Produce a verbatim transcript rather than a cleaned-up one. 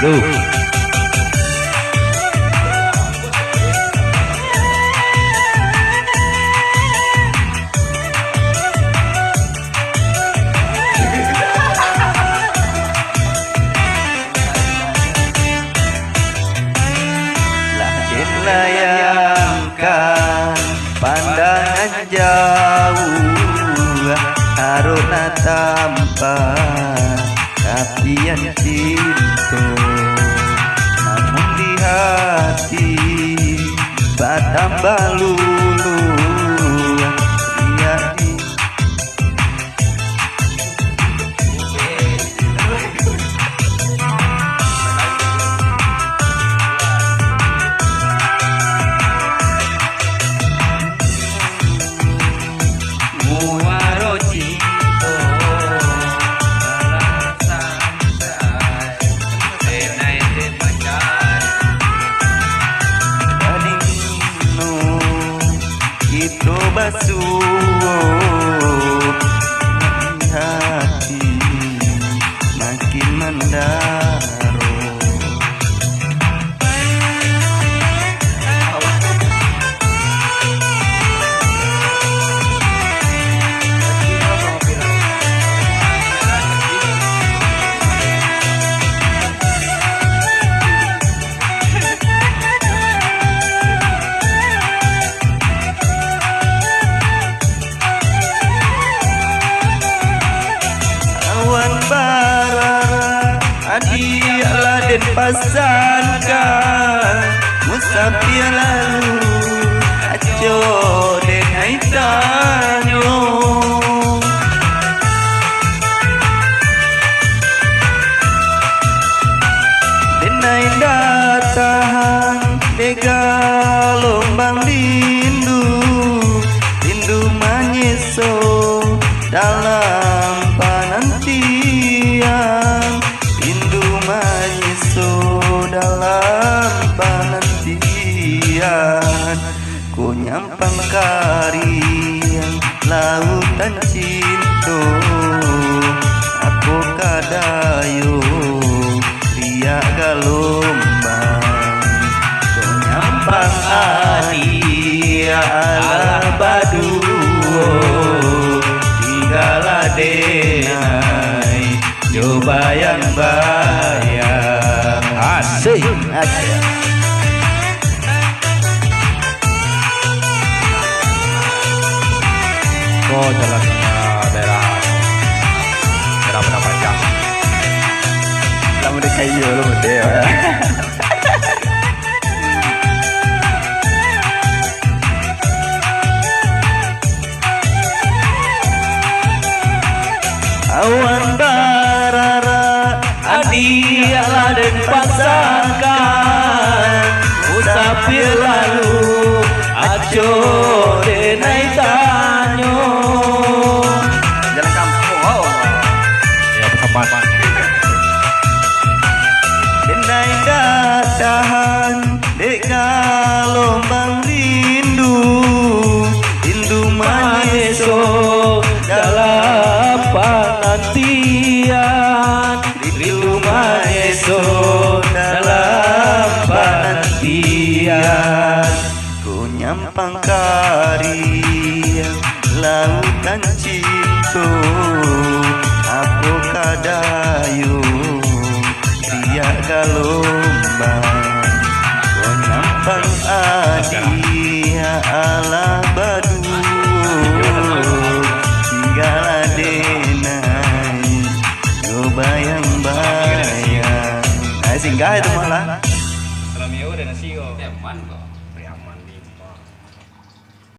Duh. Lah den layangkan pandangan jauah, arok nan tampak tapian cinto, namun di hati batambah luluah. Riak di Muaro cinto, alah santai, denai den mancari. Tadinyo kito basuo, hati makin mandaro. Awan barara, adiak lah den pasankan, musafir lalu, acok den ai tanyo. Den ai indak tahan dek galombang rindu, rindu manyeso dalam panantian, rindu manyeso dalam panantian. Ko nyampang kariang lautan cinto, apo ka dayo riak galombang. Ko nyampang adiak alah baduo, tinggalah denai jo bayang-bayang. Asik. Asik. Ko jalan, ah, daerah, daerah Padang Panjang. Lah, mode kayo lo, mode. Awan barara, adiak lah den pasankan, musafir lalu, acok denai tanyo. Jalan kampuang, oh. Ya, pesan. Denai indak tahan dek galombang rindu, rindu manyeso dalam panantian, rindu manyeso dalam panantian. Ko nyampang kariang lautan cinto, apo ka dayo riak galombang. Ko nyampang adiak alah baduo, tinggalah denai jo bayang-bayang. Nah, singgah itu malah. Kalau mio ada nasi kok.